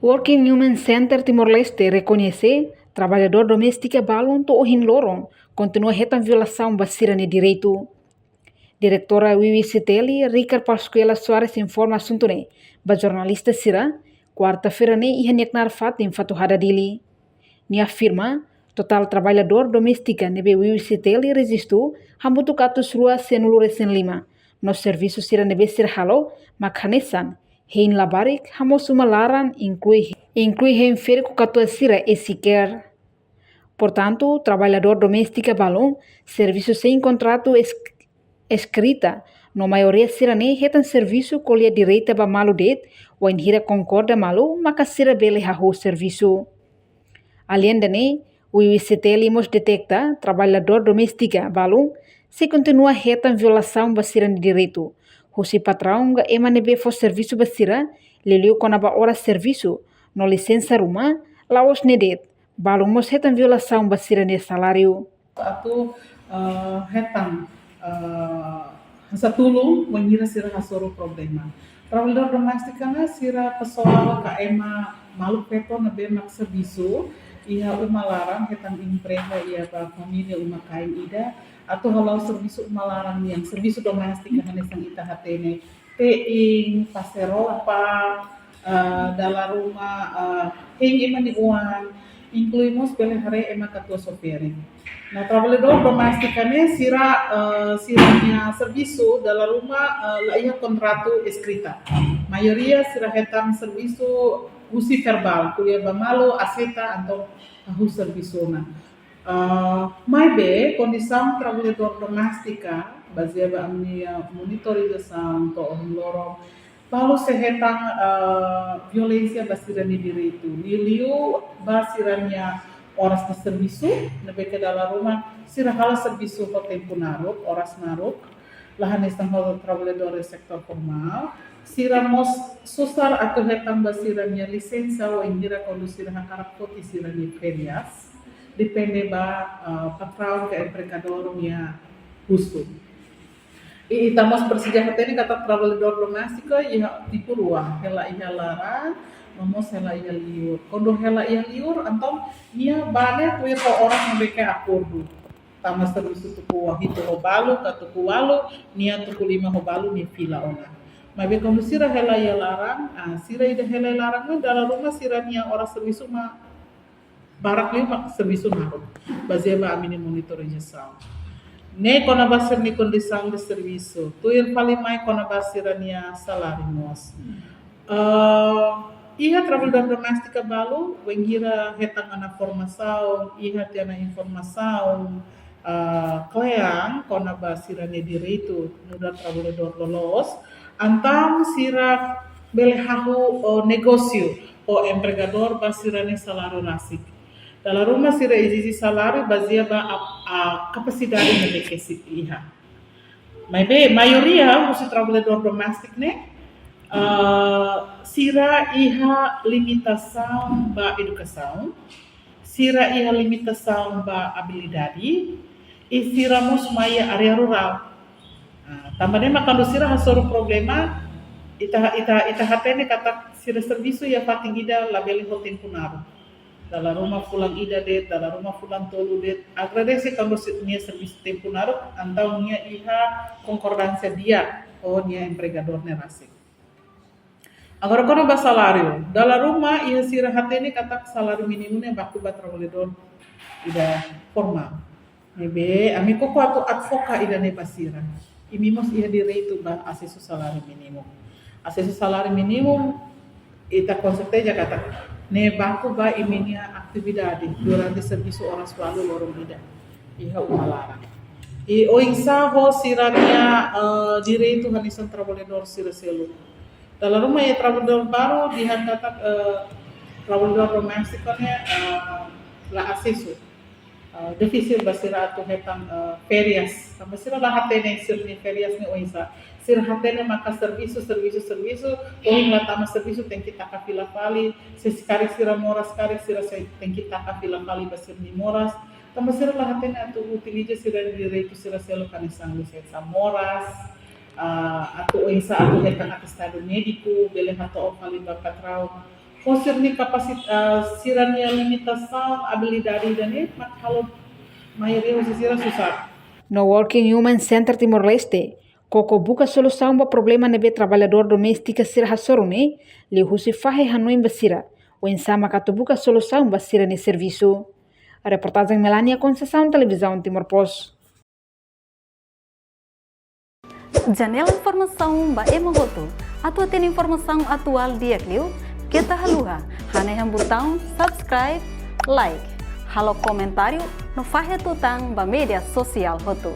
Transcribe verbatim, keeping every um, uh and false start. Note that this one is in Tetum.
Working Women Center Timor-Leste rekoñese traballadór doméstika balun to'o ohin loron kontinua hetan violasaun ba sira-nia direitu. Diretora WWCTL, Ricard Pascuela Soares, informa asuntu ne'e ba jornalista sira, kuarta-feira ne'e iha nia knaar fatin Fatuhada, Dili. Nia afirma, totál traballadór doméstika ne'ebé WWCTL rejistu hamutuk atus rua sianulu-resin-lima, no servisu sira ne'ebé sira halo mak hanesan hein labarik, hamoos uma laran, inklui, inklui hein ferik ho katuas sira, e-care. Portantu, traballadór doméstika balun servisu sein kontratu es-, eskrita, no maioria sira-ne'e hetan servisu ko'alia direta ba malu de'it, wainhira konkorda malu maka sira bele hahú servisu. Aleinde ne'e, WWCTL mós deteta traballadór doméstika balun sei kontinua hetan violasaun ba sira-nia direitu husi patraun ka ema ne'ebé fó servisu ba sira, liuliu kona-ba oras servisu no lisensa ruma, la'ós ne'e de'it, balun mós hetan violasaun ba sira-nia saláriu. Atu, eh, hetan, eh, hanesan tulun wainhira sira hasoru problema. Traballadór doméstika ne'e sira pesoál ka ema maluk feto ne'ebé mak servisu iha uma laran, hetan emprega iha ba família uma-kain ida, atu hala'o servisu uma laran nian, servisu doméstika hanesan ita hatene, te'in, fase roupa, eh, dala ruma, eh, hein ema nia oan, inklui mós bele haree ema katuas ho ferik. Nah, traballadór doméstika ne'e sira, eh, sira-nia servisu dala ruma, eh, la iha kontratu eskrita. Maioria sira hetan servisu husi verbál, ko'alia ba malu, aseita, entaun hahú servisu ona. Ah, maibé, kondisaun traballadór doméstika, bazeia ba ami-nia monitorizasaun to'o ohin loron, balu sei hetan, ah, violénsia ba sira-nia direitu. Liuliu ba sira-nia oras de servisu, ne'ebé ke dala ruma sira halo servisu ho tempu naruk, oras naruk, la hanesan ho traballadór setór formál. Sira mós susar atu hetan ba sira-nia lisensa wainhira kuandu sira hakarak foti sira-nia férias. Depende ba, ah, patraun ka empregadór nia husu. I ita mós presiza hatene katak traballadór doméstika iha tipu rua, hela iha laran, no mós hela iha liur. Kuandu hela iha liur, entaun nia bá ne'e tuir ho oras ne'ebé ke akordu. Tama servisu tuku hitu ho balu, ka tuku ualu, nia tuku lima ho balu, nia fila ona. Maibé kuandu sira hela iha laran, ah, sira ida hela iha laran, dala ruma sira-nia oras servisu mak barak liu mak servisu naruk, bazeia ba ami-nia monitorizasaun. Ne'e kona-ba sira-nia kondisaun de servisu. Tuir fali mai kona-ba sira-nia saláriu mós. Eh, iha traballadór doméstika balu, wainhira hetan ona formasaun, iha tiha ona informasaun, eh, kle'an kona-ba sira-nia direitu nu'udar traballadór loloos, entaun sira bele hahú, eh, negósiu ho empregadór ba sira-nia saláriu rasik. Dala ruma sira ezije saláriu bazeia ba a, a kapasidade ne'ebé ke sira iha. Maibé, maioria husi traballadór doméstika ne'e, ah, sira iha limitasaun ba edukasaun, sira iha limitasaun ba abilidade, i sira mós mai iha área rurál. Ah, tanba ne'e mak kuandu sira hasoru problema, ita, ita, ita hatene katak sira servisu iha fatin ida labele ho tempu naruk. Dala ruma fulan ida de'it, dala ruma fulan tolu de'it. Agradese kuandu se-, nia servisu tempu naruk, entaun nia iha konkordánsia di'ak ho nia empregadór ne'e rasik. Agora, kona-ba saláriu, dala ruma iha sira hatene katak saláriu mínimu ne'e baku ba traballadór ida formál. Ne'ebé, ami koko atu advoka ida-ne'e ba sira. Imi mós iha direitu ba asesu saláriu mínimu. Asesu saláriu mínimu, ita konserteza katak ne'e baku ba imi-nia atividade durante servisu oras ualu loron ida iha uma laran. I oinsá ho sira-nia, eh, direitu hanesan traballadór sira seluk. Dala ruma iha traballadór balu dehan katak, eh, traballadór doméstika ne'e, eh, la asesu. Eh, difisil ba sira atu hetan, eh, férias. Tanba sira la hatene sira-nia férias ne'e oinsá. Sira hatene maka servisu, servisu, servisu, ohin la tama servisu tenke taka fila fali, se karik sira moras karik sira sei tenke taka fila fali ba sira-nia moras. Tanba sira la hatene atu utiliza sira-nia direitu sira seluk hanesan lisensa moras, ah, atu oinsá atu hetan atestadu médiku, bele hato'o fali ba patraun. Ho sira-nia kapasit-, ah, sira-nia limitasaun abilidade ida-ne'e mak halo maioria husi sira susar. No Working Women Center Timor-Leste koko buka solusaun ba problema ne'ebé traballadór doméstika sira hasoru ne'e, liuhusi fahe hanoin ba sira, oinsá maka atu buka solusaun ba sira-nia servisu. Reportajen Melania Conceição, Televizaun Timor Post. Janela informasaun ba ema hotu. Atu hatene informasaun atuál di'ak liu, keta haluha hanehan butaun subscribe, like, halo komentáriu no fahe tutan ba média sosiál hotu.